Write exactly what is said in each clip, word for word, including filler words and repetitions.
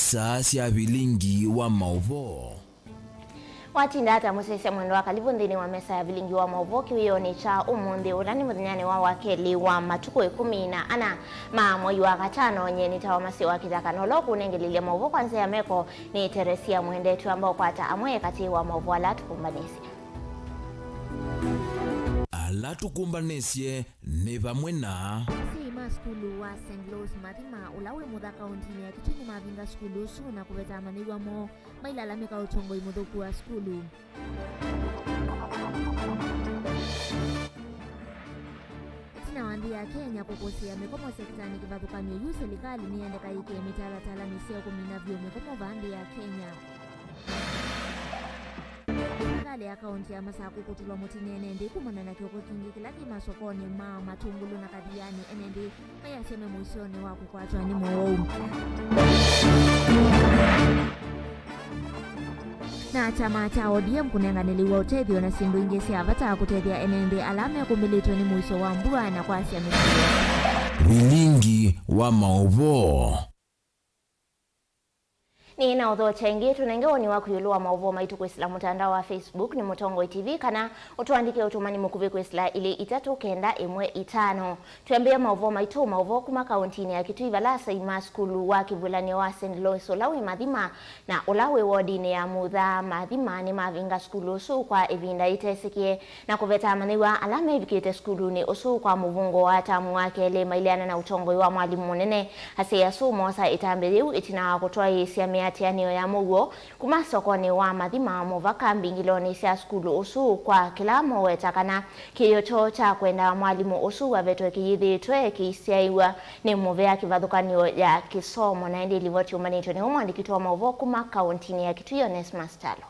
Saa sya vilingi wa maũvoo. Watinda ata mũsyaĩĩsya mwendwa? Karibu nthĩnĩ wa mesa ya vilingi wa maũvoo kĩwĩonĩ kya ũmũnthĩ, ũla nĩ mũthenyanĩ wa wakelĩ wa matukũ ĩkũmi na ana ma mwei wa katano. Nyie nĩtawa Masi wa Kĩthaka, na ũla ũkũnengelelya maũvoo kwa nzĩa ya meko nĩ Teresia Mwendetũ. Amba ũkwata amwe katĩ wa maũvoo ala tũkũmbanĩsye. Ala tũkũmbanĩsye nĩ vamwe na. Asyai ma sukulu wa Saint Louis Mathima, ũla wĩ Mutha kaũntĩnĩ ya Kitui, nĩmavinga sukulu ũsu na kũveta amanyĩw'a moo mailalamĩka ũtongoi mũthũku wa sukulu. Ĩtina wa nthĩ ya Kenya kũkũsĩĩa mĩkomo sekitanĩ kĩvathũkany'o yu, silikalĩ nĩyendeka yĩkĩe mĩtalatala mĩseo kũmina vyũ mĩkomo vaa nthĩ ya Kenya. Silikalĩ ya kaũntĩ ya Masakũ kũtũlwa mũtĩ nĩ ene nthĩ kumana na kĩoko kingĩ kĩla kĩ masokonĩ ma Matũngũlũ na Kathiani, ene nthĩ mayasya me mũisyonĩ wa kũkwatwa nĩ mowau. Na kyama kya O D M kũnenganĩlĩw'a ũtethyo na syĩndũ ingĩ sya vata kũtethya ene nthĩ ala mekũmĩlĩtwe nĩ mũisyo wa mbua na kwasya mĩtũo. Vilingi wa maũvoo. Nĩ na ũthokya ĩngĩ, tũnenge woni waku ĩũlũ wa maũvoo maitũ kwĩsĩla mũtandao wa Facebook nĩ Mũtongoi T V, kana ũtũandĩke ũtũmani mũkuvĩ kwĩsĩla ilĩ itatũ kenda ĩmwe itano. Twĩambĩĩa maũvoo maitũ, maũvoo kuma kaũntĩnĩ ya Kitui, vala asyai ma sukulu wa kĩvulany'o wa Saint Louis ũla wĩ Mathima na ũla wĩ wodinĩ ya Mutha Mathima nĩmavinga sukulu ũsu kwa ĩvinda yĩtesĩkĩe na kũveta amanyĩw'a ala mevikĩte sukulunĩ ũsu kwa mũvungo wa tamu wa kelĩ maileana na ũtongoi wa mwalimũ mũnene. Asyai asu moosa ĩtambya yĩu ĩtina wa kũtwaĩĩsya mĩatĩanĩo ya mũuo kuma sokonĩ wa Mathima mũvaka mbingĩlonĩ sya sukulu ũsu, kwa kĩla moweta kana kĩĩo kyoo kya kwenda mwalimũ ũsu wavetwe kĩyĩthĩĩtwe kĩisyaĩw'a nĩ mũvea kĩvathũkany'o ya kĩsomo. Na ĩndĩ livoti yũmbanĩtwe nĩ mũandĩki witũ wa maũvoo kuma kaũntĩnĩ ya Kitui, Onesmus Kyalo.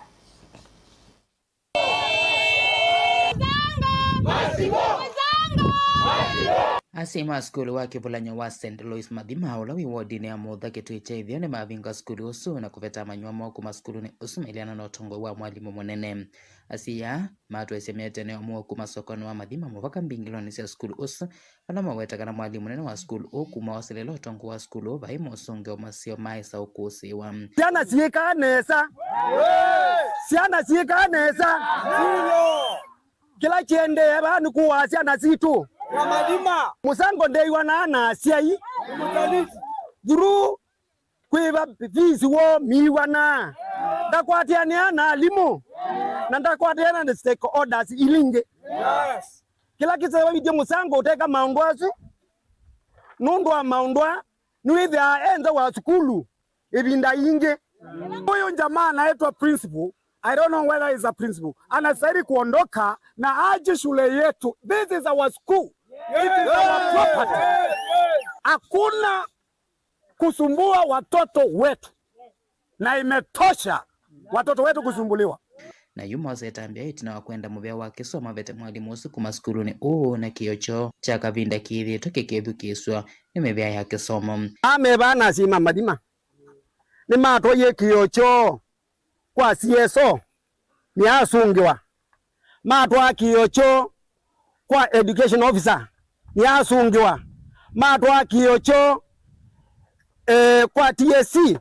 Asyai ma sukulu wa kĩvulany'o wa Saint Louis Mathima, ũla wĩ wodinĩ ya Mutha Kitui kya Ĩtheo, nĩmavinga sukulu ũsu na kũveta amanyĩw'a moo kuma sukulunĩ ũsu maileana na ũtongoi wa mwalimũ mũnene. Asyai aa matwaĩsye mĩatĩanĩo ya mũuo kuma sokonĩ wa Mathima mũvaka mbingĩlonĩ sya sukulu ũsu, vala maweta kana mwalimũ mũnene wa sukulu ũũ kuma wasilĩla ũtongoi wa sukulu ũũ vai mosũngĩo maseo maaĩsa ũkũsĩĩwa. Syana syĩkaa nesa. Syana syĩkaa nesa. Kĩla kĩendee vaa nĩ kũaa syana sitũ. Mũsango ndĩiwanaa na asyai. Through kwĩva fees woo miiwanaa. Ndakwatĩanĩa na alimũ, na ndakwatĩana na stakeholders ilingĩ. Kĩla kĩsevavĩtye mũsango ũteka maũndũ asu, nũndũ wa maũndũ aa, nĩwĩthĩaa e nza wa sukulu ĩvinda yingĩ. Huyu jamaa anaitwa principal. I don't know whether he's a principal. Anastahili kuondoka na aje shule yetu. This is our school. It is our property. Hakuna kusumbua watoto wetu. Na imetosha watoto wetu kusumbuliwa. Na yu moosa ĩtambya ĩtina wa kwenda mũvea wa kĩsomo avete mwalimũ ũsu kuma sukulunĩ ũũ na kĩĩo kyoo kya kavinda kĩĩthĩĩtwe kĩkĩthukĩĩsw'a nĩ mĩvea ya kĩsomo. Ameva na asyai ma Mathima nĩmatwaie kĩĩo kyoo kwa C S O, nĩasũngĩwa. Matwaa kĩĩo kyoo kwa education officer, nĩasũngĩwa. Matwaa kĩĩo kyoo, eh, kwa T S C,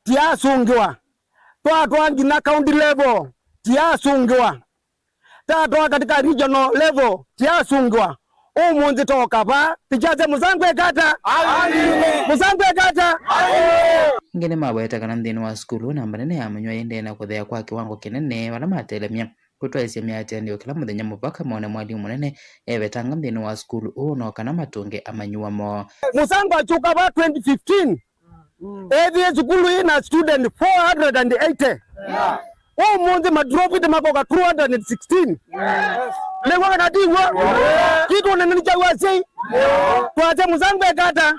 tiasũngĩwa. Twatwaa nginya county level, tiasũngĩwa. Tatwaa katika regional level, tiasũngĩwa. Ũmũnthĩ toka vaa, tũkyasya mũsango ĩkata? Mũsango ĩkata? Ĩngĩ nĩmaweta kana nthĩnĩ wa sukulu, namba nene ya amanyĩw'a yĩendee na kũtheea kwa kĩwango kĩnene, vala matelemya kũtwaĩsya mĩatĩanĩo kĩla mũthenya mũvaka mone mwalimũ mũnene evetanga nthĩnĩ wa sukulu ũũ no kana matũnge amanyĩw'a moo. Mũsango akyũka vaa twenty fifteen, ethĩe sukulu ĩna student four hundred and eighty. Ũmũnthĩ madropit makoka two hundred and sixteen. Nĩw'o kana tiw'o? Kitũ nene nĩ kya asyai. Twasya mũsango ĩkata?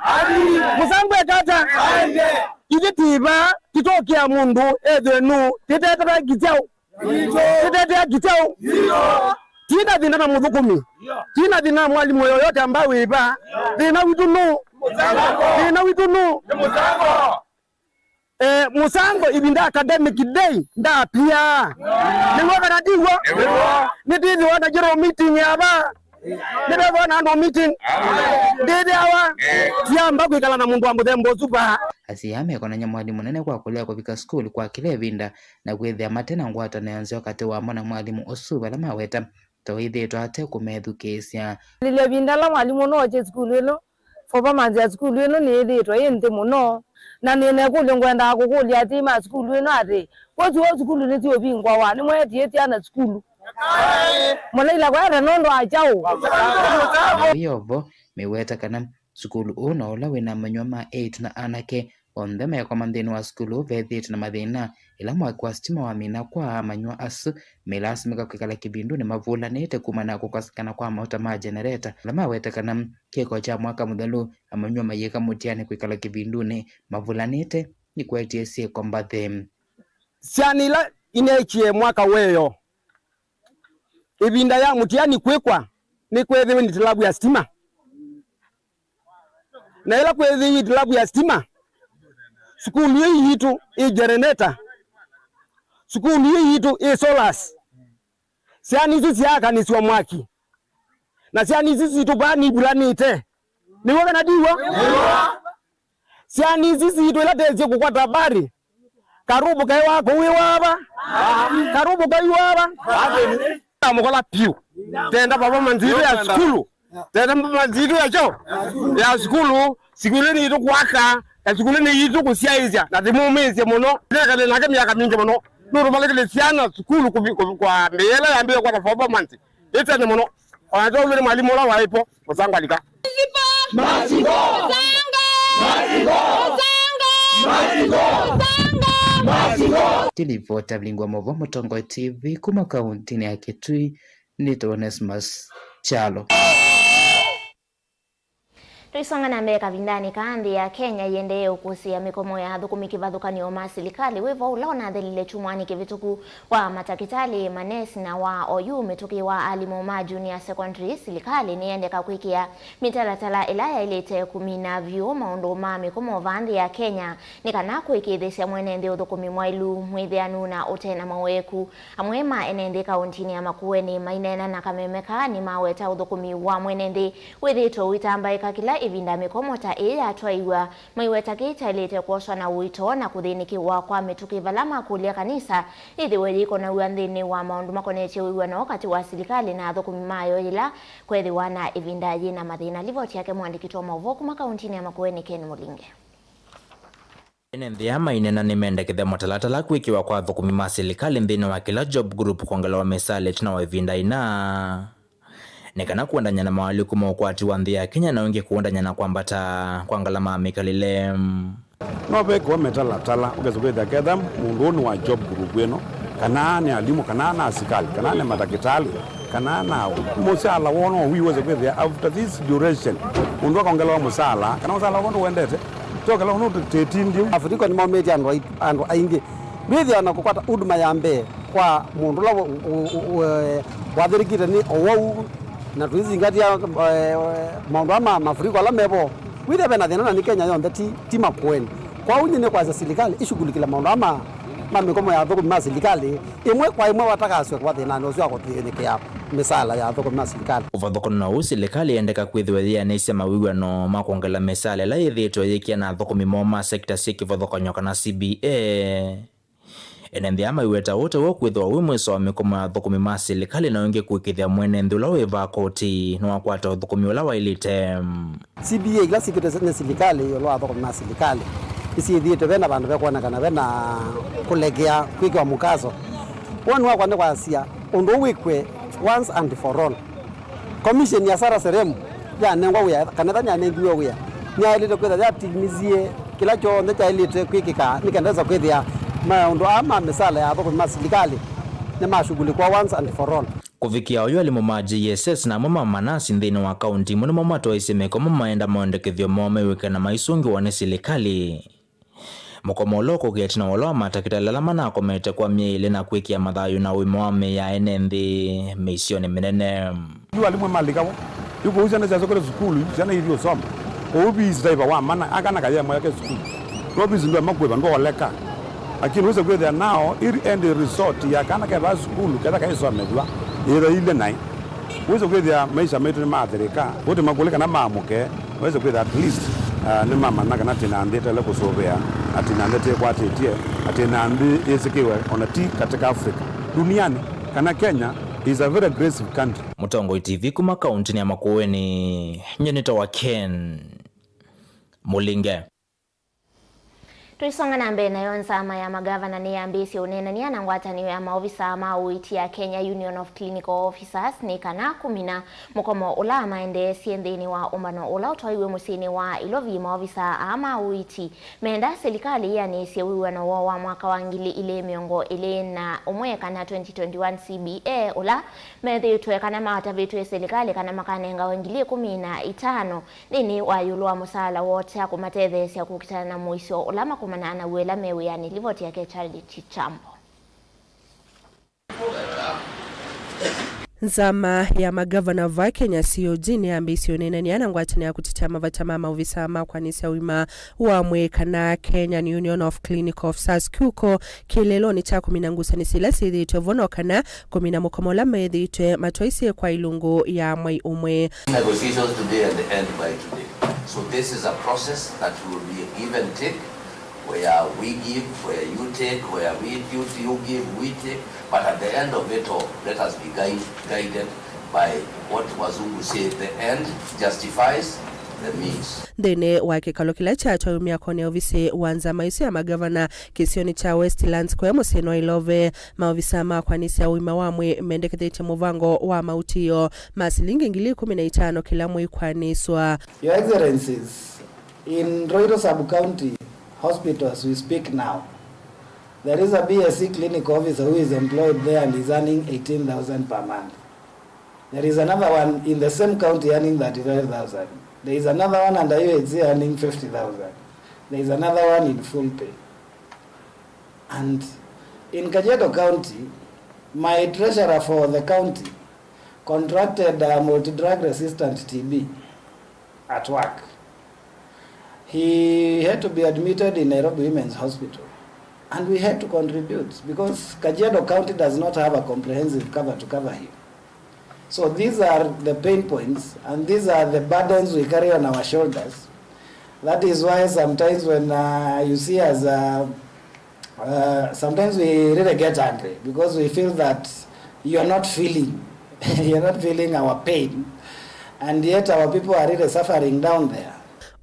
Mũsango ĩkata? Ithyĩ twĩ vaa tũtokĩa mũndũ ethĩwe nũũ, tũtetetea kĩsyaũ. Tũtetea kĩsyaũ. Tina thĩna na mũthũkũmi. Tina thĩna na mwalimũ yoyote ambaye wĩ vaa. Thĩna witũ nũũ? Thĩna witũ nũũ? Eh, mũsango ĩvinda academic day ndapia. Nĩw'o kana tiw'o? Nĩtwĩthĩwa na general meeting ya vaa. Nĩvethĩwa na andũ meeting. Ndĩthĩawa. Tiamba kwĩkala na mũndũ wa mũthemba ũsu vaa. Asyai aa mekonany'a mwalimũ mũnene kwa kũlea kũvika sukulu kwa kĩla ĩvinda na kwĩthĩa mate na ngwatanĩo nzeo katĩ wamo na mwalimũ ũsu, vala maweta ta ũĩthĩĩtwe ate kũmethukĩĩsya. Lile ĩvinda ala mwalimũ ũno okye sukulu ĩno, performance ya sukulu ĩno nĩyĩthĩĩtwe yĩ nthĩ mũno, na nĩna ĩkũlyo ngwendaa kũkũlya asyai ma sukulu ĩno atĩ, kwĩsĩ ũũ sukulu nĩsiũvingũawa, nĩmwetie syana sukulu? Mũnaila kwete nũndũ wa kyaũ? Ĩyovo mĩweta kana sukulu ũũ no ũla wĩna amanyĩw'a ma eĩtu na anake, onthe meekoma nthĩnĩ wa sukulu ũũ vethĩĩtwe na mathĩna. Ĩla mwaki wa sitima wamina kwa amanyĩw'a asu, melasimĩka kwĩkala kĩvindunĩ mavũlanĩte kumana na kũkosekana kwa mauta ma genereta, vala maweta kana kĩko kya mwaka mũthelu, amanyĩw'a mayĩka mũtiani kwĩkala kĩvindunĩ mavũlanĩte nĩkwetie syĩko mbathĩ. Syana ila ineekie mwaka wĩoo, ĩvinda ya mũtiani kwĩkwa, nĩkweethĩwe nĩ itilavu ya sitima. Na ĩla kwĩthĩiwe itilavu ya sitima, sukulu ĩĩ yitũ ĩ generator, sukulu ĩĩ yitũ ĩ solars. Syana isu syaakanĩsw'a mwaki, na syana isu sitũ vaa nivulanĩte. Nĩw'o kana ndiw'o? Syana isu sitũ ĩla tesye kũkwata habari, karubu kai wako wĩ wava? Karubu kai wava? Amũkola piũ. Tenda performance yitũ ya sukulu. Tenda performance yitũ ya kyo? Ya sukulu. Sukulu nĩ yitũ kwaka, na sukulu nĩ yitũ kũsyaĩĩsya, na tũmũmĩĩsye mũno. Nekale nake myaka mingĩ mũno. Nũndũ valekile syana sukulu kũvi-, kũvi-, kwa mbĩĩla yambĩĩe kwata performance ĩ tene mũno. Ona twaumĩle mwalimũ ũla waĩ po, Mũsanga alika. Mazigo! Mũsanga! Mazigo! Mũsanga! Mazigo! Mũsanga! Mazigo! Kĩlivota vilingwa mavo Mũtongoi T V kuma kauntinĩ ya Kitui, nĩtawa Onesmus Kyalo. Tũisonga na mbee kavindanĩ kaa, nthĩ ya Kenya yĩendee ũkũsĩĩa mĩkomo ya athũkũmi kĩvathũkany'o ma silikalĩ, wĩvo ũla ũnathelile kyumwanĩ kĩvĩtũku wa matakĩtalĩ, manesi na wa oyu mĩtũkĩ wa alimũ ma junior secondary. Silikalĩ nĩyendeka kwĩkĩa mĩtalatala ĩla yaĩlĩte kũmina vyũ maũndũ ma mĩkomo vaa nthĩ ya Kenya, nĩ kana kũĩkĩĩthĩsya mwene nthĩ ũthũkũmi mwaĩlu, mwĩthĩanu na ũte na maweku. Amwe ma ene nthĩ kauntinĩ ya Makueni maineena na kameme kaa nĩmaweta ũthũkũmi wa mwene nthĩ wĩthĩĩtwe ũitambaĩka kĩla ĩvinda mĩkomo ta ĩĩ yatwaĩw'a. Maiweta kĩĩ kyaĩlĩte kwoswa na ũito na kũthĩnĩkĩwa kwa mĩtũkĩ vala makũlya kanisa yĩthĩwe yĩkonaw'a nthĩnĩ wa maũndũ makonetye wĩw'ano katĩ wa silikalĩ na athũkũmi mayo yĩla kwethĩwa na ĩvinda yĩna mathĩna. Livoti yake mũandĩki wa maũvoo kuma kauntinĩ ya Makueni, Ken Mũlinge. Ene nthĩ aa maineena nĩmendekethya mũtalatala kwĩkĩwa kwa athũkũmi ma silikalĩ nthĩnĩ wa kĩla job group kwongelawa mĩsaala ĩtina wa ĩvinda ĩna, nĩ kana kũendany'a na mawaliku ma ũkwati wa nthĩ ya Kenya na ũngĩ kũendany'a na kwambata kwa ngalama ya mĩkalĩle. No vekĩwe mĩtalatala, ũkesa kwĩthĩa ketha mũndũ ũũ nĩ wa job group ĩno, kana nĩ alimũ, kana nĩ asikalĩ, kana nĩ matakĩtalĩ, kana na mũsaala woo no wĩw'e kwĩthĩa after this duration, mũndũ akongelawa mũsaala, kana mũsaala woo ndũwendete, tokela ũndũ tĩtindĩ. Mafuriko nĩmaumĩtye andũ ai-, andũ aingĩ. Ndwĩthĩa na kũkwata huduma ya mbee kwa mũndũ ũla wa-, wa-, wa-, wathĩnĩkĩte nĩ ũwau, na tũizingatia, eh, maũndũ aa ma mafuriko ala mevo. Wĩthĩa ve na thĩna, na nĩ Kenya yonthe, ti, ti Makueni. Kwoou nyie nĩkwasya silikalĩ ishughulikile maũndũ aa ma, ma mĩkomo ya athũkũmi ma silikalĩ, ĩmwe kwa ĩmwe vatakaswe kũva thĩnanĩ ũsu wa kũthĩnĩkĩa mĩsaala ya athũkũmi ma silikalĩ. Ũvathũkano na ũu, silikalĩ yendeka kwĩthĩwa yĩanĩsya mawĩw'ano ma kwongela mĩsaala ĩla yĩthĩĩtwe yĩkĩa na athũkũmi moo ma sekita syĩ kĩvathũkany'o kana C B A. Ene nthĩ aa maiweta ũũ ta w'o kwĩthĩwa wĩ mwĩso wa mĩkomo ya athũkũmi ma silikalĩ na ũngĩ kũĩkĩĩthya mwene nthĩ ũla wĩ vaa koti nĩwakwata ũthũkũmi ũla waĩlĩte. C B A ila syĩkĩtwe nĩ silikalĩ ĩũlũ wa athũkũmi ma silikalĩ nĩsyĩthĩĩtwe ve na vandũ vekwonekana ve na kũlekea kwĩkĩwa mũkaso. Woni wakwa nĩ kwasya ũndũ ũũ wĩkwe once and for all. Commission ya Sarah Serem yanengwa wĩa, kana ĩla nĩyanengiwe wĩa, nĩyaĩlĩte kwĩtha yatimizie kĩla kyonthe kyaĩlĩte kwĩkĩka nĩ kenda ĩsa kwĩthĩa maũndũ aa ma mĩsaala ya athũkũmi ma silikalĩ nĩmashughulikwa once and for all. Kũvikĩa oyu, alimũ ma J S S na amwe ma manasi nthĩnĩ wa kaunti imwe nĩmo matwaisye mĩkomo maenda maendekethyo moo mew'ĩke na maisũngĩwa nĩ silikalĩ. Mũkomo ũla ũkũkĩa ĩtina wa ũla wa matakĩtalĩ ala manakomete kwa myei ĩlĩ na kwĩkĩa mathayũ na ũima wa mĩĩ ya ene nthĩ mĩisyonĩ mĩnene. Yu alimũ malikawa. Yu kũu syana syasokele sukulu, syana ithi ũsoma. Kũu fees driver wa mana, akana kayemwe yake sukulu. No fees ndwe makwĩva, ndwoleka. Lakini wĩse kwĩthĩa nao, iri end result ya kana keva sukulu, ketha kaisomethwa, yĩthaile naĩ. Wĩsĩ kwĩthĩa maisha maitũ nĩmaathĩrĩka, ũtĩ makũlĩ kana maamũke, wĩsĩ kwĩthĩa at least, ah, nĩmamanya kana twĩ na nthĩ ĩtaĩle kũsũvĩa, atĩ na nthĩ twĩkwatĩtye, atĩ na nthĩ yĩsĩkĩwe ona ti katika Africa, duniani, kana Kenya is a very aggressive country. Mũtongoi T V kuma kauntinĩ ya Makueni, nyie nĩtawa Ken Mũlinge. Tũisonga na mbee, nayo nzama ya magavana nĩyambĩĩsye ũneenany'a na ngwatanĩo ya maovisaa ma ũiiti ya Kenya Union of Clinical Officers nĩ kana kũmina mũkomo ũla maendeesye nthĩnĩ wa ũmbano ũla ũtwaiwe mũsyĩnĩ wa Ilovi. Maovisaa aa ma ũiiti meenda silikalĩ yĩanĩsye wĩw'ano woo wa mwaka wa ngili ilĩ mĩongo ĩlĩ na ũmwe kana twenty twenty-one C B A, ũla methĩĩtwe kana matavĩtw'e silikalĩ kana makanengawe ngili ĩkũmi na itano nthĩnĩ wa ĩũlũ wa mũsaala woo ta kũmatetheesya kũkitana na mũisyo ũla makomanaa naw'o ĩla me wĩanĩ. Livoti yake Charity Chambo. Nzama ya magavana va Kenya C O G nĩyambĩĩsye ũneenany'a na ngwatanĩo ya kũtetea mavata ma maovisaa ma kwanĩsya ũima wa mwĩĩ kana Kenyan Union of Clinical Officers, KUCO, kĩeleelonĩ kya kũmina ngusanĩsyo ila syĩthĩĩtwe vo no kana kũmina mũkomo ũla methĩĩtwe matwaisye kwa ilungu ya mwei ũmwe. Negotiations today and end by today. So this is a process that will be a give and take, where we give, where you take, where we, you, you give, we take, but at the end of it all, let us be guide, guided by what Wazungu say, the end justifies the means. Nthĩnĩ wa kĩkalo kĩla kyatwaiwe myakonĩ ya ovisi wa nzama ĩsu ya magavana kĩsionĩ kya Westlands kũya mũsyĩnĩ wa Ilovi, maovisa ma kwanĩsya ũima wa mwĩĩ mendekethĩtye mũvango wa mautĩĩo ma silingi ngili ĩkũmi na itano kĩla mwei kwanĩswa. Your Excellencies, in Ruiru Sub-County Hospital as we speak now, there is a B S C clinical officer who is employed there and is earning eighteen thousand per month. There is another one in the same county earning thirty-five thousand. There is another one under U H C earning fifty thousand. There is another one in full pay. And in Kajiado County, my treasurer for the county contracted a multi-drug resistant T B at work. He had to be admitted in Nairobi Women's Hospital. And we had to contribute because Kajiado County does not have a comprehensive cover to cover him. So these are the pain points and these are the burdens we carry on our shoulders. That is why sometimes when, uh, you see us, uh, uh, sometimes we really get angry because we feel that you are not feeling, you are not feeling our pain, and yet our people are really suffering down there.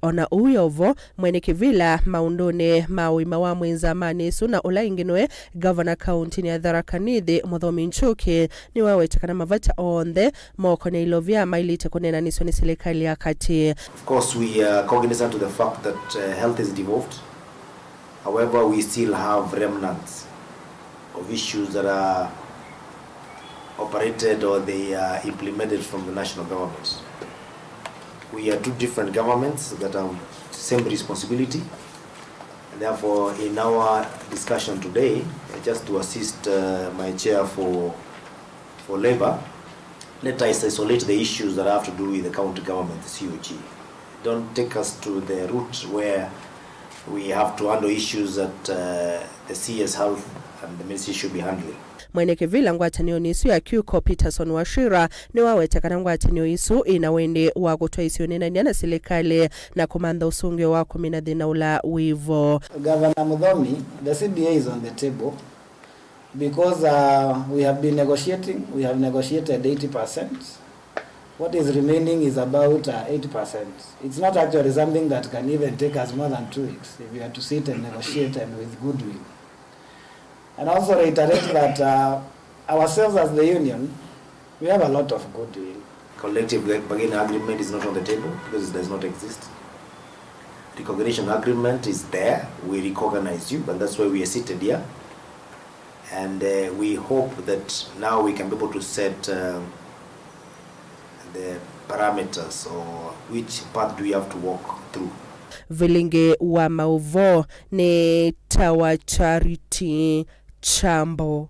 O na ũu wĩ o vo, mwene kĩvĩla maũndũnĩ ma ũima wa mwĩĩ nzamanĩ ĩsu na ũla ĩngĩ nĩwe ngavana kauntinĩ ya Tharaka Nithi, Mũthomi Njuki, nĩwaweta kana mavata onthe mokonĩ ya Ilovia maĩlĩte kũneenanĩsw'a nĩ silikalĩ ya katĩ. Of course, we are cognizant to the fact that, uh, health is devolved. However, we still have remnants of issues that are operated or they are implemented from the national government. We are two different governments that have same responsibility, and therefore in our discussion today, just to assist, uh, my chair for, for labor, let us isolate the issues that have to do with the county government, the C O G. Don't take us to the route where we have to handle issues that, uh, the C S Health and the ministry should be handling. Mwene kĩvĩla ngwatanĩonĩ ĩsu ya KUCO, Peterson Wachira, nĩwaweta kana ngwatanĩo ĩsu ĩna wendĩ wa kũtwaĩsya ũneenany'a na silikalĩ na kũmantha ũsũngĩo wa kũmina thĩna ũla wĩ vo. Governor Muthomi, the C B A is on the table. Because, uh, we have been negotiating, we have negotiated eighty percent. What is remaining is about, uh, eighty percent. It's not actually something that can even take us more than two weeks if we are to sit and negotiate and with goodwill. And also reiterate that, uh, ourselves as the union, we have a lot of goodwill. Collective bargaining agreement is not on the table because it does not exist. Recognition agreement is there. We recognize you, and that's why we are seated here. And, uh, we hope that now we can be able to set, uh, the parameters or which path do we have to walk through. Vilingi wa maũvoo nĩ tawa Charity Chambo.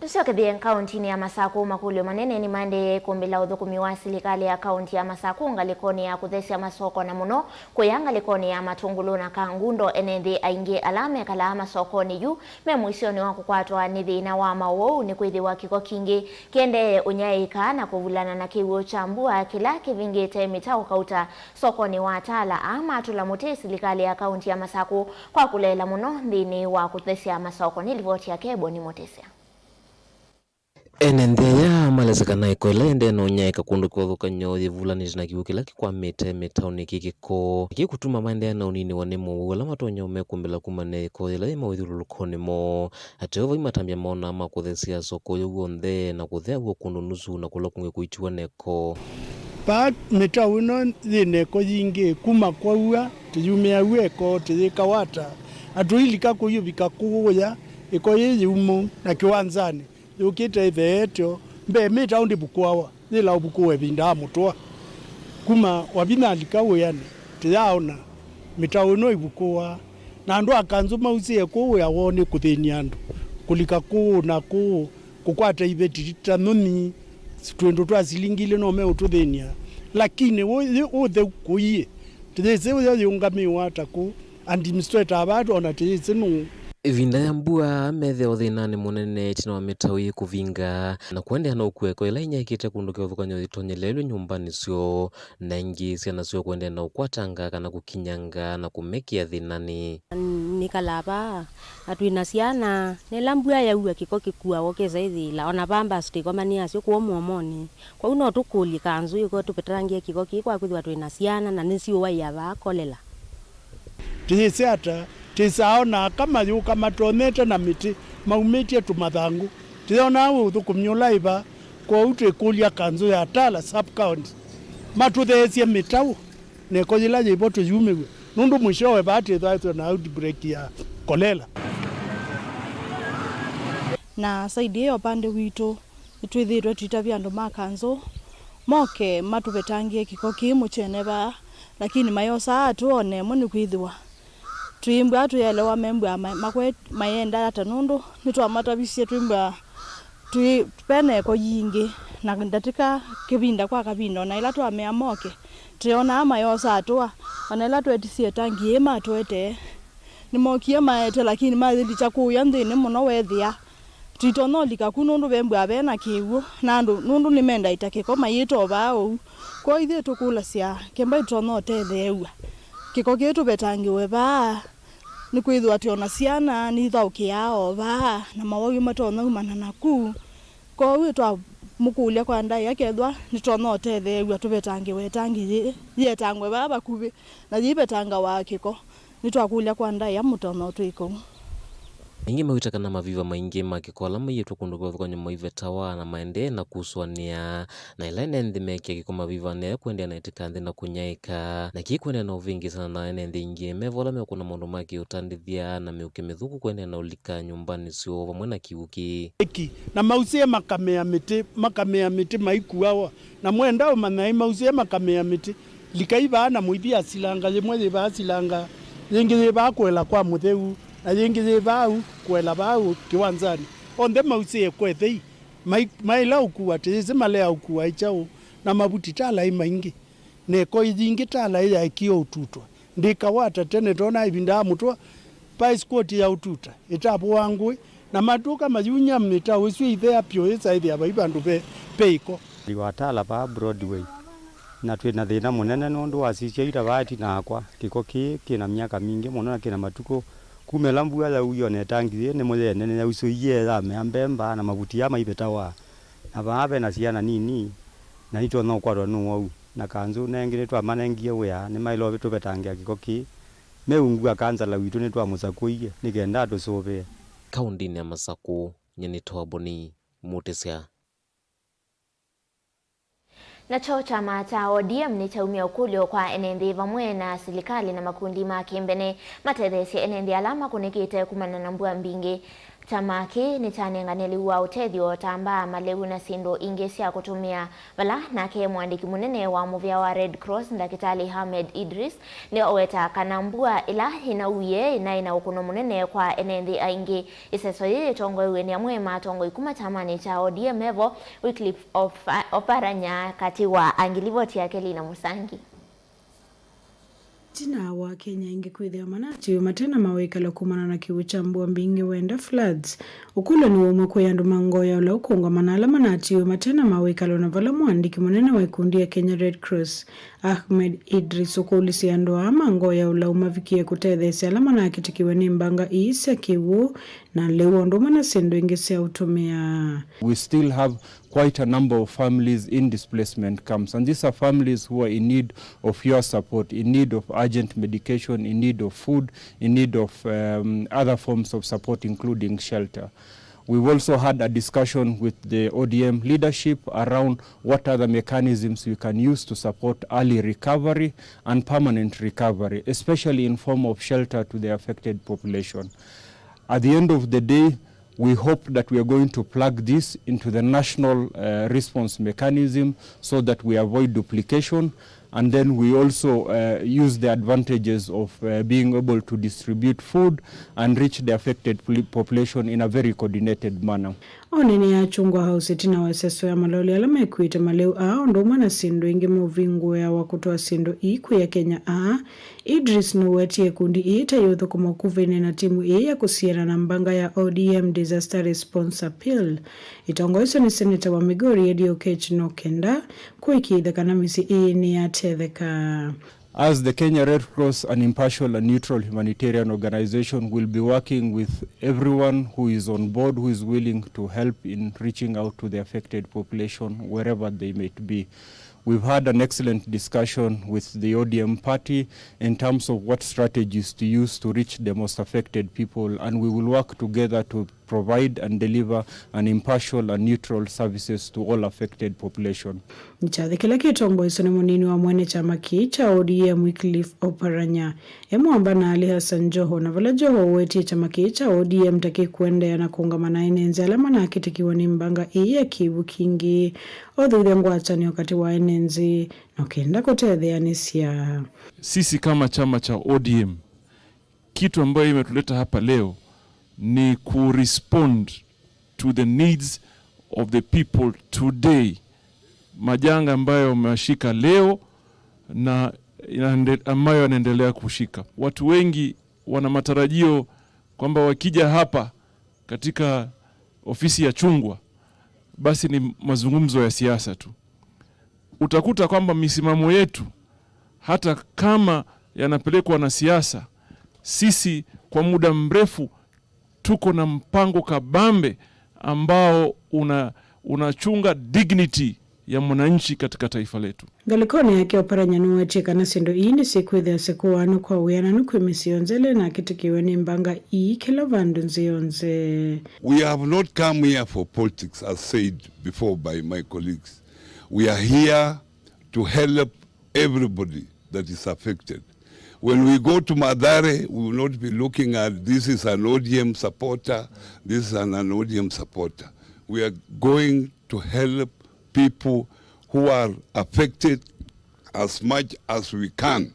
Tũsyokethye kaũntinĩ ya Masakũ, makũlyo manene nĩmaendee kũmbĩla ũthũkũmi wa silikalĩ ya kaũnti ya Masakũ ngalĩkonĩ ya kũthesya masoko, na mũno kũya ngalĩkonĩ ya Matũngũlũ na Kangundo. Ene nthĩ aingĩ ala mekalaa masokonĩ yu me mũisyonĩ wa kũkwatwa nĩ thĩna wa maũwau, nĩkwĩthĩwa kĩko kingĩ kĩendee ũnyaĩĩka na kũvulana na kĩw'ũ kya mbua kĩla kĩvingĩte mĩtaũ kauta sokonĩ wa Tala. Aa matũla mũtĩ silikalĩ ya kaũnti ya Masakũ kwa kũleela mũno nthĩnĩ wa kũthesya masoko. Nĩ livoti ya Keboni Mũtĩsya. Ene nthĩ aya malesya kana ĩko ĩla yendee na ũnyaĩĩka kũndũ kĩvathũkany'o yĩvulanĩte na kĩw'ũ kĩla kĩkwamĩte mĩtaũnĩ kĩ kĩko, kĩkũtuma maendeea na ũninĩwa nĩ mowau ala matonya ũmekũmbĩla kumana na ĩko yĩla yĩ mawĩthyũlũlũkonĩ moo. Ateo vai matambya moonaa ma kũthesya soko yĩu w'onthe na kũthea w'o kũndũ nusu na kũla kũngĩ kũitiwa na ĩko. Vaa mĩtaũ ĩno yĩ na ĩko yingĩ, kuma kwaua, tũyumĩaw'a ĩko, tũyĩkawa ata, na tũilika kũyũvika kũũya, ĩko yĩ yĩu mou na kĩwanzanĩ. Yũkĩte ĩtheetyo mbee mĩtaũ ndĩvukũawa, yĩla ũvukũwa ĩvinda ya mũtũa. Kuma wavinya alika wĩanĩ, tĩyaaona mĩtaũ ĩno ĩvukũwa, na andũ a kanzũ mausĩe kũũ wĩa woo nĩ kũthĩny'a andũ, kũlika kũũ na kũũ, kũkwata iveti ta nyũnyi, twĩndũ twa silingi ilĩ no meũtũthĩny'a. Lakini ũyĩ ũtheu kũiĩ, tĩyĩsĩ ũyo yĩũngamĩĩwa ata kũũ. Administrator ava atwona tĩyĩsĩ nũũ. Ĩvinda ya mbua, methĩawa thĩnanĩ mũnene ĩtina wa mĩtaũ ĩĩ kũvinga na kũendeea na ũkua ĩko ĩla ĩnyaĩĩkĩte kũndũ kĩvathũkany'o yĩtonyeleelw'e nyũmbanĩ syoo, na ĩngĩ syana syoo kũendeea na ũkwatanga kana kũkinyanga na kũmekĩa thĩnanĩ. Nĩkalaa vaa, na twĩ na syana, na ĩla mbua yaua kĩko kĩkuawa ũkesa ĩthĩĩla, o na Pampers twĩkomanĩasyo kũũ mũomonĩ. Kwoou no tũkũlye kanzũ ĩko tũvetangĩe kĩko kĩĩ kwa kwĩthĩwa twĩ na syana na nĩsiũwaĩa vaa kolela. Tĩyĩsĩ ata, tĩsaa o na aka mayũka matonyete na mĩtĩ maumĩtye tũmathangũ. Tĩyonaa wĩ ũthũkũmi ũla ĩva, kwoou twĩkũlya kanzũ ya Tala Sub County matũtheesye mĩtaũ na ĩko yĩla yĩvo tũyumĩw'e, nũndũ mũisyowe vaa twĩthaĩtwe na outbreak ya kolera. Na side ĩyo pande witũ, nĩtwĩthĩĩtwe tũitavya andũ ma kanzũ moke matũvetangĩe kĩko kĩĩ mũkyene vaa, lakini mayosaa atũa o na ĩmwe, nĩkwĩthĩwa twĩmbwaa tũyaelewa membwaa ma-, makwe-, mayenda ata, nũndũ nĩtwamatavisye twĩmbwaa twĩ, ve na ĩko yingĩ, na ndatĩka kĩvinda kwa kavinda, o na ĩla twamea moke, tũyonaa mayosa atũa, o na ĩla twetisye tangi ĩĩ matũetee, nĩmokie maete, lakini mayĩlikya kũũya nthĩnĩ mũno, weethĩa tũitonya ũlika ku nũndũ vembwaa ve na kĩw'ũ, na andũ nũndũ nĩmendaĩte kĩko mayĩta o vaa ũu. Kwoou ithyĩ tũkũlasya kemba ĩtonya ũtetheew'a kĩko kĩĩ tũvetangĩwe vaa, nĩkwĩthĩwa twĩ o na syana nithaũkĩaa o vaa, na mawau matonya umana naku. Kwoou twamũkũlya kwa ndaĩa kethwa nĩtonya ũtetheew'a tũvetangĩwe ĩtangi yĩĩ yĩetangwe vaa vakuvĩ na yĩivetangawa kĩko. Nĩtwakũlya kwa ndaĩa mũtonya ũtwĩka ũu. Aingĩ mawĩta kana maviva maingĩ ma kĩko ala maiĩtwe kũndũ kũvathũkany'o maivetawa na maendee na kusũanĩa, na ĩla ene nthĩ mekĩa kĩko mavivanĩ aya kũendeea na ĩtĩka nthĩ na kũnyaĩĩka, na kĩĩ kũendeea na ũvĩngĩĩsana na ene nthĩ ingĩ me vo ala mekũna maũndũ ma kĩũtandĩthya na mĩũkĩ mĩthũku kũendeea na ũlika nyũmbanĩ syoo vamwe na kĩw'ũ kĩĩ. Eki, na mausĩe makamea mĩtĩ, makamea mĩtĩ maikuawa, na mwenda ũmanya ĩ mausĩe makamea mĩtĩ. Likai vaa na mũithi asilanga, yĩmwe yĩ vaa silanga, yĩngĩ yĩ vaa kũela kwa mũtheu, na yĩngĩ yĩ vau kũela vau kĩwanzanĩ. Onthe mausĩe kwethei, mai-, maĩla ũkua tĩyĩsĩ malea ũkua ĩkyaũ, na mavuti ta ala ĩ maingĩ. Na ĩko ĩyingĩ ta ala ĩyaekie ũtutwa. Ndĩkawata tene tona ĩvinda ya mũtũa, pa escort ya ũtuta, ĩtavũa ngũĩ, na matũka mayunya mĩtaũ ĩsu ĩithea pyũ ĩsaĩthĩa vai vandũ ve, ve ĩko. Wa Tala vaa Broadway, na twĩ na thĩna mũnene nũndũ wasisya ita vaa ĩtina wakwa. Kĩko kĩĩ kĩ na myaka mingĩ mũno na kĩ na matukũ. Kuma ĩla mbua yauie, o na ĩtangi yĩĩ nĩmo yenene yausũie yamea mbemba na mavuti aa maivetawa. Na vaa ve na syana nini, na nitonya ũkwatwa nĩ ũwau. Na kanzũ nengĩ nĩtwamanengie wĩa, nĩmaĩle tũvetangĩa kĩko kĩĩ. Meungua kanzala witũ nĩtwamũsakũie nĩ kenda atũsũvĩe. Kaũndĩnĩ ya Masakũ, nyie nĩ Toaboni Mũtĩsya. Nakyo kyama kya O D M nĩkyaumya ũkũlyo kwa ene nthĩ vamwe na silikalĩ na makundi ma kĩmbene matetheesye ene nthĩ ala makũnĩkĩte kumana na mbua mbingĩ. Kyama kĩĩ nĩkyanengane lĩu wa ũtethyo ta mbaa, malĩu na syĩndũ ingĩ sya kũtũmĩa, vala nake mũandĩki mũnene wa mũvĩa wa Red Cross, Ndakĩtalĩ Ahmed Idris, nĩwaweta kana mbua ĩla ĩnauie ĩnaĩ na ũkũno mũnene kwa ene nthĩ aingĩ. Ĩseso yĩĩ yĩtongoew'e nĩ amwe ma atongoi kuma kyamanĩ kya O D M evo, Wycliffe Opa-, Oparanya, katĩ wa angĩ. Livoti yake Lina Mũsangi. Ĩtina wa Akenya aingĩ kwĩthĩwa manatiwe mate na mawĩkalo kumana na kĩw'ũ kya mbua mbingĩ wenda, floods, ũkũlyo nĩ waumw'a kwĩ andũ ma ngoo ya ũlau kũũngamana ala manatiwe mate na mawĩkalo, na vala mũandĩki mũnene wa ikundi ya Kenya Red Cross, Ahmed Idris, ũkũlĩsye andũ aa ma ngoo ya ũlau mavikie kũtetheesya ala manakĩtĩkiwe nĩ mbanga ii sya kĩw'ũ na lĩu, o ũndũ ũmwe na syĩndũ ingĩ sya ũtũmĩa. We still have quite a number of families in displacement camps, and these are families who are in need of your support, in need of urgent medication, in need of food, in need of, um, other forms of support, including shelter. We've also had a discussion with the O D M leadership around what other mechanisms we can use to support early recovery and permanent recovery, especially in form of shelter to the affected population. At the end of the day, we hope that we are going to plug this into the national, uh, response mechanism so that we avoid duplication, and then we also, uh, use the advantages of, uh, being able to distribute food and reach the affected poli-, population in a very coordinated manner. Onene ya Chungwa House ĩtina wa ĩseso ya maloli ala mekuĩte malĩu aa, ũndũ ũmwe na syĩndũ ingĩ meũvingũĩa wa kũtwaa syĩndũ ii kwĩ Akenya aa, Idris nũwetie ikundi ii ta iũthũkũma ũkuvĩnĩ na timu ii ya kũsiana na mbanga ya O D M Disaster Response Appeal. Ĩtongoesyo nĩ seneta wa Migori Eddie Oketch no kenda kũĩkĩĩthya kana mĩsyĩ ii nĩyatetheka. As the Kenya Red Cross, an impartial and neutral humanitarian organization, will be working with everyone who is on board, who is willing to help in reaching out to the affected population wherever they might be. We've had an excellent discussion with the O D M party in terms of what strategies to use to reach the most affected people, and we will work together to provide and deliver an impartial and neutral services to all affected population. Nĩ kyathĩ kĩla kĩtongoesyo nĩ mũnini wa mwene kyama kĩĩ kya O D M, Wycliffe Oparanya. E mwamba na Ali Hassan Joho, na vala Joho ũwetie kyama kĩĩ kya O D M ta kĩkũendeea na kũũngama na ene nzĩ ala manakĩtĩkiwa nĩ mbanga ĩĩ ya kĩw'ũ kingĩ, othuthya ngwatanĩo katĩ wa ene nzĩ na kenda kũtetheanĩsya. Sisi kama chama cha O D M, kitu ambayo imetuleta hapa leo ni kurespond to the needs of the people today, majanga ambayo wameshika leo na inaende-, ambayo yanaendelea kushika. Watu wengi wana matarajio kwamba wakija hapa katika ofisi ya Chungwa, basi ni mazungumzo ya siasa tu. Utakuta kwamba misimamo yetu, hata kama yanapelekwa na siasa, sisi kwa muda mrefu tuko na mpango kabambe ambao una-, unachunga dignity ya mwananchi katika taifa letu. Ngalĩkonĩ yake, Oparanya nũwetie kana syĩndũ ii nĩsyĩkwĩthĩa syĩkũaanw'a kwa wĩananu kwĩ mĩsyĩ yonthe ĩla ĩnakĩtĩkĩwe nĩ mbanga ii kĩla vandũ nthĩ yonthe. We have not come here for politics, as said before by my colleagues. We are here to help everybody that is affected. When we go to Mathare, we will not be looking at this is an O D M supporter, this is an, an O D M supporter. We are going to help people who are affected as much as we can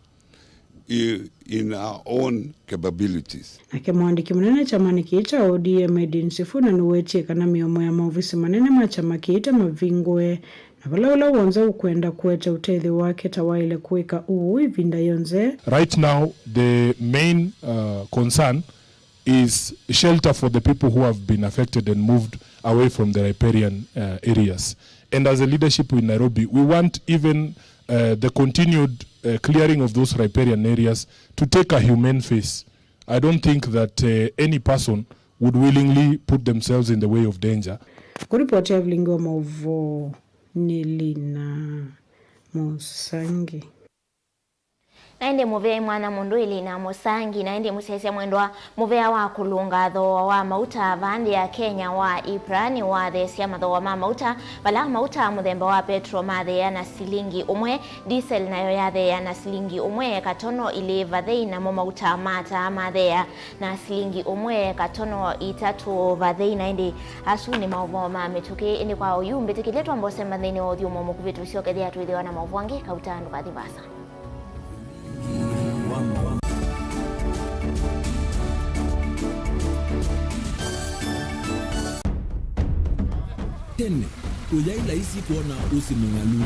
i-, in our own capabilities. Nake mwandĩki mũnene kyamanĩ kĩĩ kya O D M, Edwin Sifuna, nũwetie kana mĩomo ya maovisi manene ma kyama kĩĩ ta mavingũe, na vala ũla w'onthe ũkwenda kũete ũtethyo wake ta waĩle kũĩka ũu ĩvinda yonthe. Right now, the main, uh, concern is shelter for the people who have been affected and moved away from the riparian, uh, areas. And as a leadership in Nairobi, we want even, uh, the continued, uh, clearing of those riparian areas to take a humane face. I don't think that, uh, any person would willingly put themselves in the way of danger. Kũripoti ya vilingi wa maũvoo nĩ Lina Mũsangi. Na ĩndĩ mũvea mwanya mũndũ ĩlĩ na mũsangi, na ĩndĩ mũsyaĩĩsya mwendwa, mũvea wa kũlũnga thooa wa mauta vaa nthĩ ya Kenya wa EPRA nĩwatheesya mathooa ma mauta, vala mauta mũthemba wa petro matheea na silingi ũmwe, diesel nayo yatheea na silingi ũmwe katono ilĩ vathei, namo mauta ma taa matheea na silingi ũmwe katono itatũ vathei. Na ĩndĩ asu nĩ maũvoo ma mĩtũkĩ. Ĩndĩ kwa oyu mbĩtĩkĩlye twambe ũsemba nthĩnĩ wa ũthyũmũo mũkuvĩ, tũsyokethĩa twĩthĩwa na maũvoo angĩ. Kauta ndũkathi vaasa. Tene, ũyaĩ laisi kwona ũsĩ mũng'alu.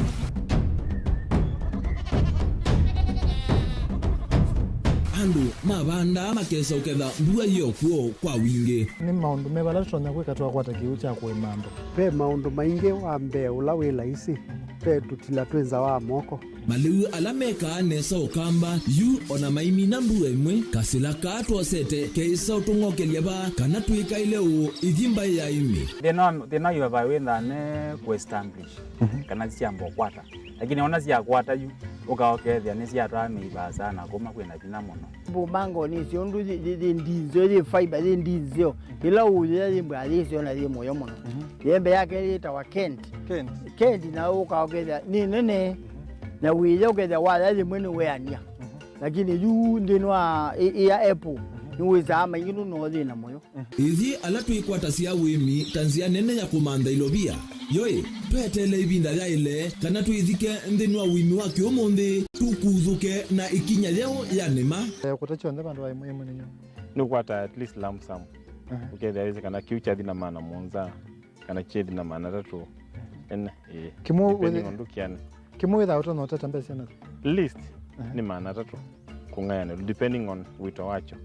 Andũ mavandaa makesa ũketha mbua yĩ o kw'o kwa wingĩ. Nĩ maũndũ meva ala tũtonya kwĩka twakwata kĩw'ũ kya kũĩma andũ? Ve maũndũ maingĩ. Wa mbee ũla wĩ laisi, ve tũtila twĩ nza wa moko. Malĩu ala mekaa nesa ũkamba yu, o na maimina mbua ĩmwe, kasĩla kaa twosete keĩsa ũtũng'okelya vaa kana twĩkaĩle ũũ ithi mbaĩ ya ĩmĩ. Thĩna, thĩna yu vai wĩthaa ne kũestablish, mhm, kana syamba ũkwata. Lakini ona syakwata yu, ũkaokethĩa nĩsyatwaa mĩi vaasa na kuma kwĩna vinya mũno. Mbumangoni icio ũndũ yĩ, yĩ, yĩ ndinzeo, yĩ fiber, yĩ ndinzeo. Ĩla ũyĩa yĩ mbwa yĩseo na yĩ mũyo mũno. Mhm. Yembe yake yĩtawa Kent. Kent. Kent na ũkaokethĩa nĩ nene. Na wĩya ũkethĩa waya yĩmwe nĩ weania. Mhm. Lakini yu nthĩnĩ wa ĩ-, ĩ-, ya apple, mhm, nĩwĩsaa maingĩ nũno thĩna mũyo. Ithyĩ ala twĩkwatasya ũĩmi ta nzĩa nene ya kũmantha ilovia, yoĩ, tweteele ĩvinda yaĩle kana twĩthike nthĩnĩ wa ũĩmi wa kĩũmũnthĩ, tũkuthũke na ĩkinya yeũ ya nĩma. Eh, kũta kyonthe vandũ va ĩmwe ĩmwe nĩ nyũmba. Nĩũkwata at least lump sum. Aha. Ũkethĩa wĩsĩ kana kĩu kyathi na maana mũonza, kana kyethi na maana atatũ. Ene, ĩĩ. Kĩmwe depending wĩthĩ-, on ndũkĩane. Kĩmwe wĩthaa ũtonya ũtata mbesa na least, aha, nĩ maana atatũ kũng'ayanĩlwa, depending on wĩto wakyo.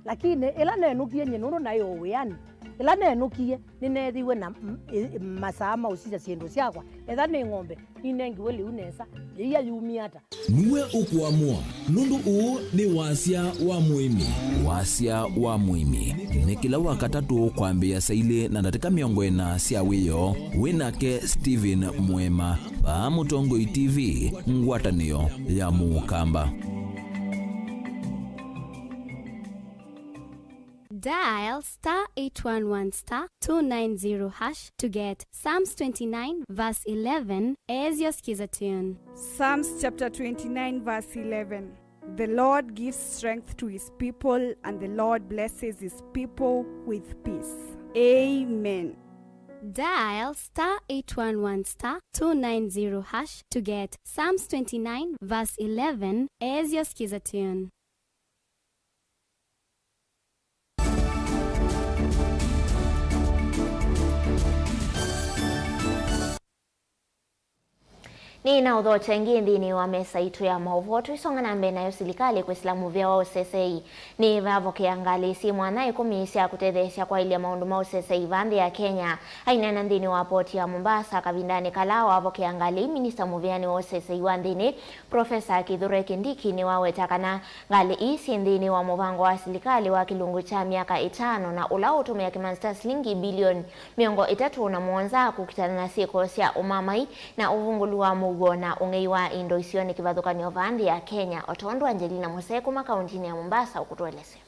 Lakini ĩla nenũkie nyie nũndũ naĩ o wĩanĩ, ĩla nenũkie nĩneethiwe na m-, ĩ-, masaa ma ũsisya syĩndũ syakwa. Etha nĩ ng'ombe, ninengiwe lĩu nesa, yĩia yumie ata? Nĩwe ũkũamũa, nũndũ ũũ nĩ wasya wa mũĩmi. Wasya wa mũĩmi nĩ kĩla Wakatatũ kwambĩĩa saa ilĩ na ndatĩka mĩongo ĩna sya wĩoo. Wĩ nake Stephen Mwema, vaa Mũtongoi T V, ngwatanĩo ya Mũkamba. Dial star eight one one star two nine zero hash to get Psalms twenty-nine verse eleven as your skiza tune. Psalms chapter twenty-nine verse eleven. The Lord gives strength to his people, and the Lord blesses his people with peace. Amen. Dial star eight one one star two nine zero hash to get Psalms twenty-nine verse eleven as your skiza tune. Nĩ na ũthokya ĩngĩ nthĩnĩ wa mesa itũ ya maũvoo. Tũisonga na mbee nayo, silikalĩ kwĩsĩla mũvĩa wa ũsesei nĩ vavokea ngalĩ syĩ mwanya ĩkũmi sya kũtetheesya kwaĩlya maũndũ ma ũsesei vaa nthĩ ya Kenya. Aineena nthĩnĩ wa poti ya Mombasa kavindanĩ kala wavokea ngalĩ ii, minista mũvĩanĩ wa ũsesei wa nthĩnĩ, Profesa Kithure Kindiki nĩwaweta kana ngalĩ ii syĩ nthĩnĩ wa mũvango wa silikalĩ wa kĩlungu kya myaka ĩtano, na ũla ũtũmĩa kĩmanzi kya silingi bilioni mĩongo ĩtatũ na mũonza kũkitana na syĩko sya ũmamai na ũvungũlu wa mũuo na ũng'ei wa indo isionĩ kĩvathũkany'o vaa nthĩ ya Kenya, o tondũ Angelina Mose kuma kauntinĩ ya Mombasa ũkũtũelesya.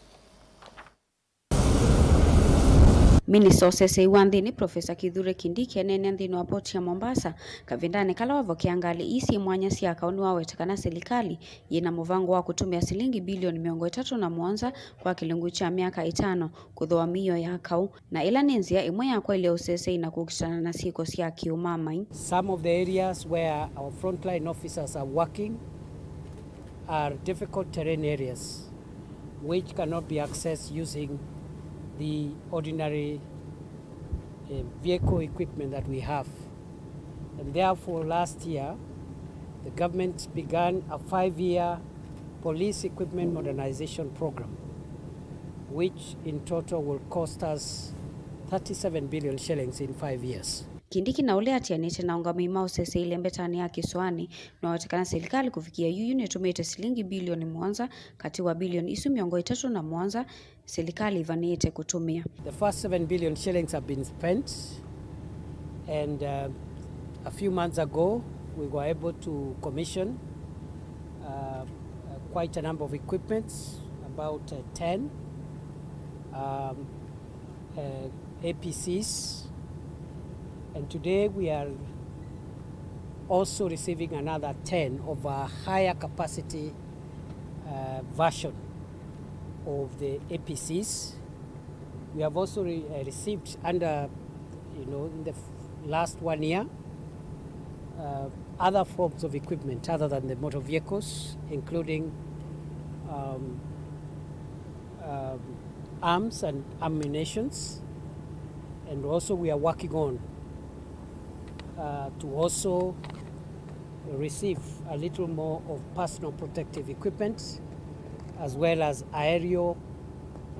Minista ũsesei wa nthĩnĩ, Profesa Kithure Kindiki, eneenea nthĩnĩ wa poti ya Mombasa kavindanĩ kala wavokea ngalĩ ii syĩ mwanya sya kaũ, nĩwaweta kana silikalĩ yĩ na mũvango wa kũtũmĩa silingi bilioni mĩongo ĩtatũ na mũonza kwa kĩlungu kya myaka ĩtano kũthooa mĩio ya kaũ, na ĩla nĩ nzĩa ĩmwe ya kwaĩlya ũsesei na kũkitana na syĩko sya kĩũmamai. Some of the areas where our frontline officers are working are difficult terrain areas which cannot be accessed using the ordinary, uh, vehicle equipment that we have. And therefore, last year, the government began a five-year police equipment modernization program, which in total will cost us thirty-seven billion shillings in five years. Kindiki, na ũla atianĩte na aũngamĩi ma ũsesei lembetanĩ ya kĩsũanĩ, nĩwaweta kana silikalĩ kũvikĩa yu, yu nĩtũmĩĩte silingi bilioni mũonza katĩ wa bilioni isu mĩongo ĩtatũ na mũonza silikalĩ ĩvanĩĩte kũtũmĩa. The first seven billion shillings have been spent, and, uh, a few months ago we were able to commission, uh, quite a number of equipments, about, uh, ten, um, uh, A P Cs, and today we are also receiving another ten of a higher capacity, uh, version of the A P Cs. We have also re-, uh, received under, you know, in the f-, last one year, uh, other forms of equipment other than the motor vehicles, including, um, um, arms and ammunitions, and also we are working on, uh, to also receive a little more of personal protective equipment, as well as aerial,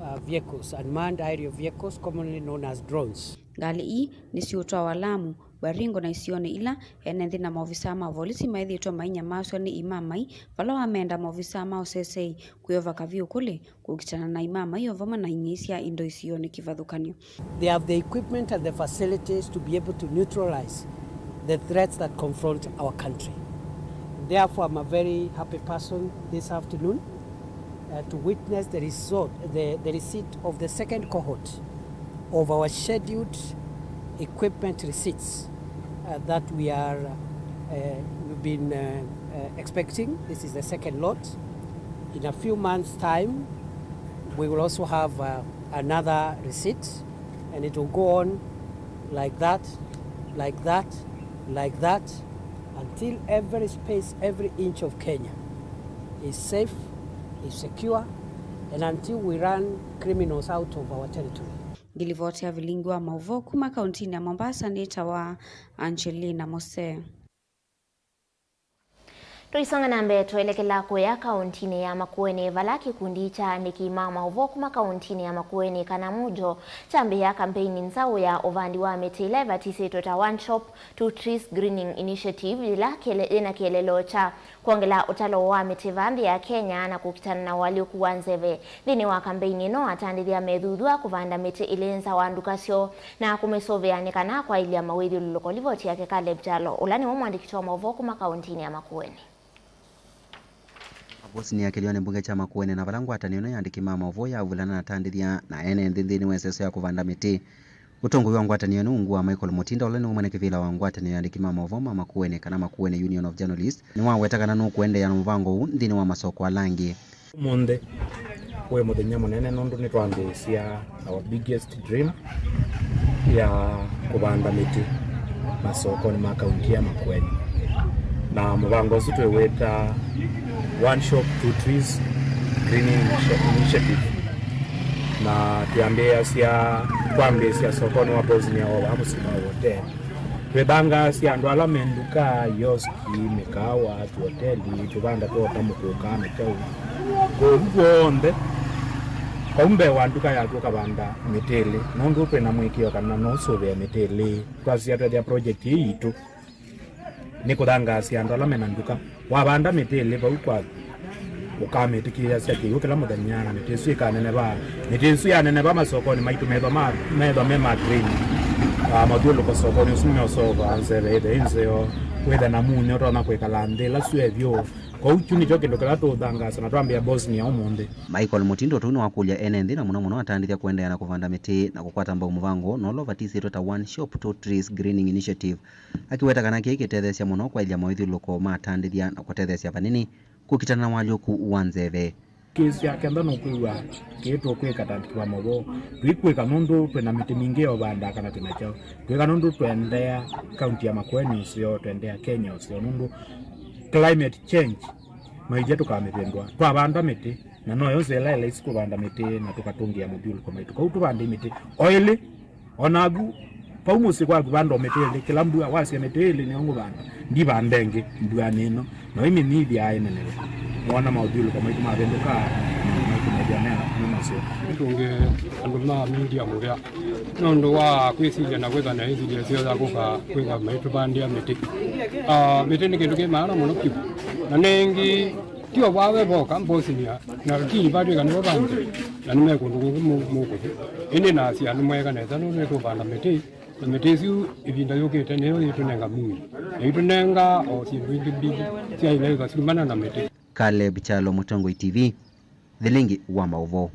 uh, vehicles, unmanned aerial vehicles, commonly known as drones. Ngalĩ ii nĩsiũtwawa Lamu, Baringo na isionĩ ila ene nthĩ na maovisaa ma volisi maĩthĩĩtwe mainyamasw'a nĩ imamai, vala wameenda maovisaa ma ũsesei kwĩovaka vyũ kũlĩ kũkitana na imamai o vamwe na ing'ei sya indo isionĩ kĩvathũkany'o. They have the equipment and the facilities to be able to neutralize the threats that confront our country. Therefore, I'm a very happy person this afternoon, uh, to witness the result, the, the receipt of the second cohort of our scheduled equipment receipts, uh, that we are, uh, we've been, uh, uh, expecting. This is the second lot. In a few months' time, we will also have, uh, another receipt, and it will go on like that, like that, like that, until every space, every inch of Kenya is safe, is secure, and until we run criminals out of our territory. Ngilivoti ya vilingi wa maũvoo kuma kauntinĩ ya Mombasa nĩtawa Angelina Mose. Tũisonga na mbee, twelekela kũya kauntinĩ ya Makueni, vala kĩkundi kya aandĩki ma maũvoo kuma kauntinĩ ya Makueni, kana MUJO, kyambĩĩa kambeini nzaũ ya ũvandi wa mĩtĩ ĩla ĩvatisĩtwe ta One Shop, Two Trees Greening Initiative, yĩla kĩele-, yĩna kĩeleelo kya kwongela ũtalo wa mĩtĩ vaa nthĩ ya Kenya na kũkitana na ũalyũku wa nzeve. Nthĩnĩ wa kambeini ĩno, atandĩthya methuthw'a kũvanda mĩtĩ ĩlĩ nza wa nduka syoo na kũmĩsũvĩa nĩ kana kwaĩlya mawĩthyũlũlũko. Livoti yake Caleb Kyalo, ũla nĩwe mwandĩki wa maũvoo kuma kauntinĩ ya Makueni. Mavosini ya kĩlĩonĩ mbunge kya Makueni, na vala ngwatanĩo ĩno ya andĩki ma maũvoo yavulana na atandĩthya na ene nthĩ nthĩnĩ wa ĩseso ya kũvanda mĩtĩ. Ũtongoi wa ngwatanĩo ĩno ungu wa Michael Mutinda, ũla nĩwe mwene kĩvĩla wa ngwatanĩo ya andĩki ma maũvoo ma Makueni, kana Makueni Union of Journalists, nĩwaweta kana nũkũendeea na mũvango ũũ nthĩnĩ wa masoko ala angĩ. Ũmũnthĩ wĩ mũthenya mũnene nũndũ nĩtwambĩĩsya our biggest dream ya kũvanda mĩtĩ masokonĩ ma kaunti ya Makueni, na mũvango ũsu twĩwĩta One Shop, Two Trees Greening Initi-, Initiative, na twĩambĩĩasya kwambĩĩsya sokonĩ wa Bosnia o vaa mũsyĩ wa Wote. Twĩthangaasya andũ ala me nduka, ioski, mĩkaawa, tuoteli, tũvanda twoota mũkũka na kyaũ, kũu kw'onthe. Vau mbee wa nduka yaku ũkavanda mĩtĩ ĩlĩ, nũndũ twĩ na mũĩkĩĩo kana no ũsũvĩe mĩtĩ ĩlĩ. Twasisya twethĩa project ĩĩ yitũ nĩ kũthangaasya andũ ala mena nduka. Wavanda mĩtĩ ĩlĩ vau kwaku, ũkamĩtĩkĩĩasya kĩw'ũ kĩla mũthenya, na mĩtĩ ĩsu ĩkaneneva. Mĩtĩ ĩsu yaneneva masokonĩ maitũ, methwa ma, methwa me ma green, ah, mathyũlũko sokonĩ ũsu nĩmeũsova nzeve ĩthe ĩ nzeo, wĩthe na munyu ũtonya kwĩkala nthĩ ĩla syũa ĩvyũ. Kwoou kyu nĩkyo kĩndũ kĩla tũũthangaasa na twambĩa Bosnia ũmũnthĩ. Michael Mutinda ũtũu nĩwakũlya ene nthĩ na mũno mũno atandĩthya kũendeea na kũvanda mĩtĩ na kũkwata mbau mũvango na ũla ũvatisĩtwe ta One Shop, Two Trees Greening Initiative, akĩweta kana kĩĩ kĩtetheesya mũno kwaĩlya mawĩthyũlũlũko ma atandĩthya na kũtetheesya vanini kũkitana na ũalyũku wa nzeve. Kĩsya kenda nũkwĩw'a kĩĩ tũkwĩka ta andĩki ma maũvoo, tũikwĩka nũndũ twĩ na mĩtĩ mingĩ ya ũvanda kana twĩ na kyaũ? Twĩka nũndũ tũendea kaunti ya Makueni ũseo, tũendea Kenya ũseo, nũndũ climate change no ithyĩ tũkamĩvĩndũa. Twavanda mĩtĩ, na noyo nzĩa ĩla ĩlaisi kũvanda mĩtĩ na tũkatũngĩa mathyũlũko maitũ. Kwoou tũvande mĩtĩ o ĩlĩ. O naku, vau mũsyĩ kwaku vanda o mĩtĩ ĩlĩ, kĩla mbua wasya mĩtĩ ĩlĩ nĩyo ngũvanda, ndivanda ĩngĩ mbuanĩ ĩno, na ũimĩnyivya ĩneneve. Nĩwona maũthyũlũko maitũ mavĩndũka, maitũ methĩa me, me maseo. Nĩtũngĩe andũ ma media mũvea nũndũ wa kwĩsilya na kwĩtha na ĩsilya ĩseo ya kũka kwĩtha maitũvandĩa mĩtĩ. Ah, mĩtĩ nĩ kĩndũ kĩ maana mũno vyũ. Na nĩngĩ, ti o vaa ve voka Bosnia, na lakini vatwĩka nĩvo vangĩ, na nĩ me kũndũ kũngĩ mũ-, mũkũthi. Ĩndĩ nasya nĩmweka nesa nũndũ nĩtũvanda mĩtĩ, na mĩtĩ ĩsu ĩvinda yũkĩte nĩyo yĩtũnenga munyũ, na yĩtũnenga o syĩndũ ingĩ mbingĩ sya ila ĩkasumana na mĩtĩ. Caleb Kyalo, Mũtongoi T V, Thilingi wa Maũvoo.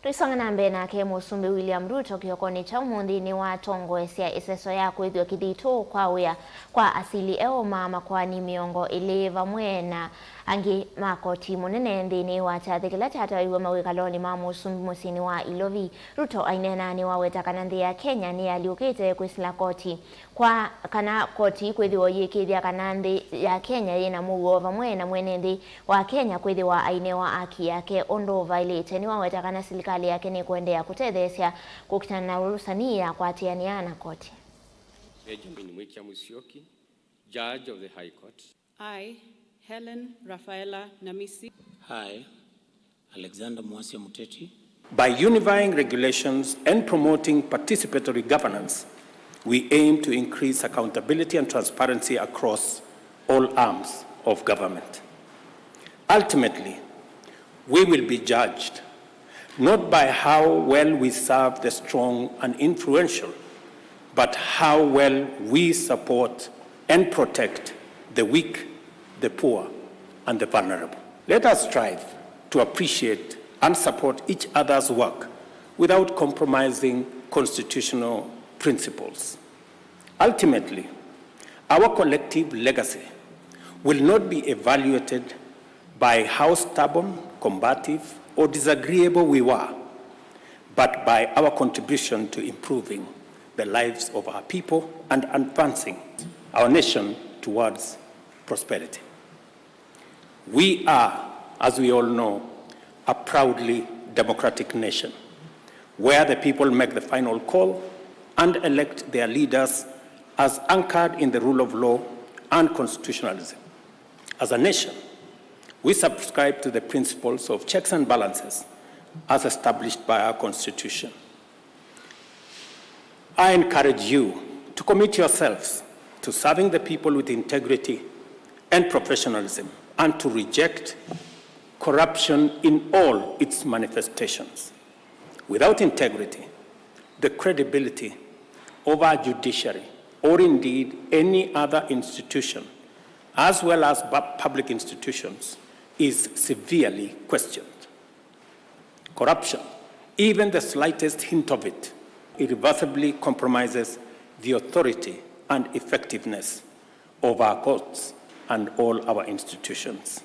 Tũisonga na mbee nake, Mũsumbĩ William Ruto kĩokonĩ kya ũmũnthĩ nĩwatongoesya ĩseso ya kwĩthw'a kĩthito kwa wĩa kwa asili eũ ma makoani mĩongo ĩlĩ vamwe na angĩ ma koti mũnene nthĩnĩ wa kyathĩ kĩla kyatwaiwe mawĩkalonĩ ma Mũsumbĩ mũsyĩnĩ wa Ilovi. Ruto aineena nĩwaweta kana nthĩ ya Kenya nĩyalyũkĩte kwĩsĩla koti kwa kana koti kwĩthĩwa ũyĩkĩĩthya kana nthĩ ya Kenya yĩna mũuo vamwe na mwene nthĩ wa Kenya kwĩthĩwa ainewa aki yake ũndũ ũvaĩlĩte. Nĩwaweta kana silikalĩ yake nĩkũendeea kũtetheesya kũkitana na ũlũsani ya kwatĩanĩa na koti. Benjamin Mwikia Musyoki, Judge of the High Court. I, Helen Rafaela Namisi. I, Alexander Mwasia Muteti. By unifying regulations and promoting participatory governance, we aim to increase accountability and transparency across all arms of government. Ultimately, we will be judged not by how well we serve the strong and influential, but how well we support and protect the weak, the poor, and the vulnerable. Let us strive to appreciate and support each other's work without compromising constitutional principles. Ultimately, our collective legacy will not be evaluated by how stubborn, combative, or disagreeable we were, but by our contribution to improving the lives of our people and advancing our nation towards prosperity. We are, as we all know, a proudly democratic nation where the people make the final call and elect their leaders as anchored in the rule of law and constitutionalism. As a nation, we subscribe to the principles of checks and balances as established by our constitution. I encourage you to commit yourselves to serving the people with integrity and professionalism and to reject corruption in all its manifestations. Without integrity, the credibility of our judiciary, or indeed any other institution, as well as bu-, public institutions, is severely questioned. Corruption, even the slightest hint of it, irreversibly compromises the authority and effectiveness of our courts and all our institutions.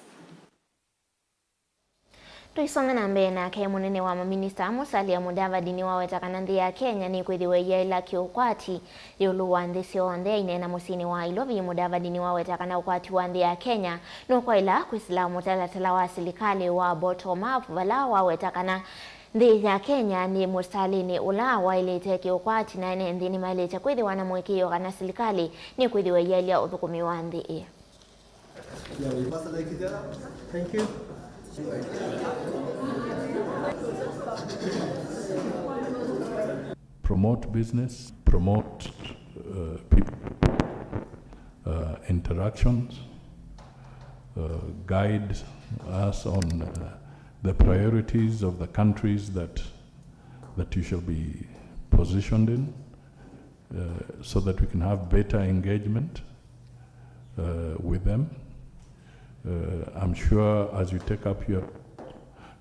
Tũisonga na mbee nake, mũnene wa maminista Musalia Mudavadi nĩwaweta kana nthĩ ya Kenya nĩkwĩthĩwa ĩyaĩla kĩũkwati ĩũlũ wa nthĩ syonthe. Aineena mũsyĩnĩ wa Ilovi, Mudavadi nĩwaweta kana ũkwati wa nthĩ ya Kenya nũkwaĩla kwĩsĩla mũtalatala wa silikalĩ wa bottom up, vala waweta kana nthĩ ya Kenya nĩ mũsitalĩnĩ ũla waĩlĩte kĩũkwati, na ene nthĩ nĩmaĩlĩte kwĩthĩwa na mũĩkĩĩo kana silikalĩ nĩkwĩthĩwa ĩyaĩlya ũthũkũmi wa nthĩ ĩĩ. Thank you. Promote business, promote, uh, people, uh, interactions, uh, guide us on, uh, the priorities of the countries that, that you shall be positioned in. Uh, so that we can have better engagement, uh, with them. Uh, I'm sure as you take up your,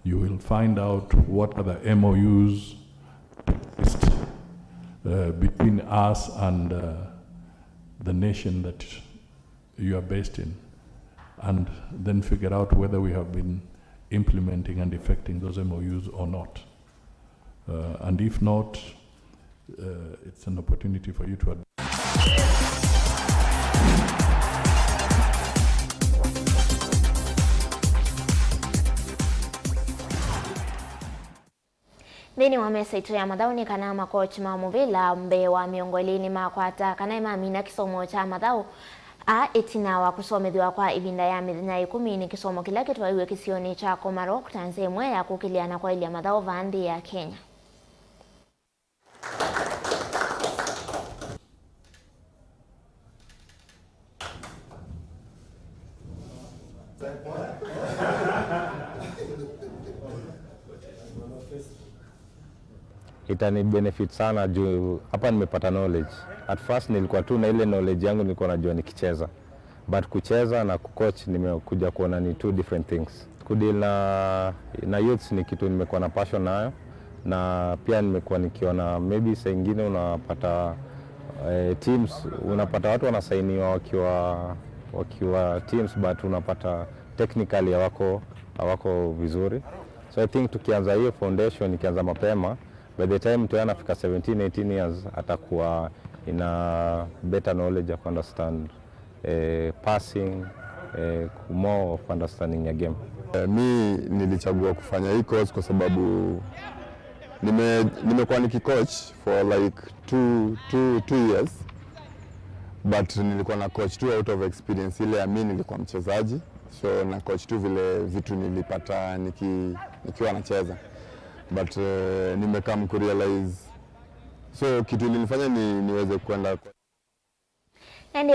you will find out what are the M O Us exist, uh, between us and, uh, the nation that you are based in, and then figure out whether we have been implementing and effecting those M O Us or not. Uh, and if not, uh, it's an opportunity for you to ad- Nthĩnĩ wa mesa itũ ya mathaũ nĩ kana makochi ma mũvĩla mbee wa mĩongo ĩlĩ nĩmakwata kana nĩmamina kĩsomo kya mathaũ aa ĩtina wa kũsomethw'a kwa ĩvinda ya mĩthenya ĩkũmi. Nĩ kĩsomo kĩla kĩtwaiwe kĩsionĩ kya Komarok ta nzĩa ĩmwe ya kũkĩlya na kwaĩlya mathaũ vaa nthĩ ya Kenya. Itani benefit sana juu hapa nimepata knowledge. At first nilikuwa tu na ile knowledge yangu, nilikuwa najua nikicheza, but kucheza na kucoach nimekuja kuona ni two different things. Kudeal na, na youths ni kitu nimekuwa na passion nayo, na pia nimekuwa nikiona maybe saa ingine unapata eh, teams, unapata watu wanasainiwa wakiwa, wakiwa teams, but unapata technically hawako, hawako vizuri. So I think tukianza hiyo foundation, ikianza mapema, by the time mtu anafika seventeen, eighteen years, atakuwa ina better knowledge ya kuunderstand eh, passing, eh, more of understanding ya game. Eh, mi nilichagua kufanya hii course kwa sababu nime, nimekuwa nikicoach for like two, two, two years, but nilikuwa na coach tu out of experience ile ya mi nilikuwa mchezaji, so na coach tu vile vitu nilipata niki, nikiwa nacheza, but eh, nimekam kurealize, so kitu ilinifanya ni, niweze kwenda. Na nĩ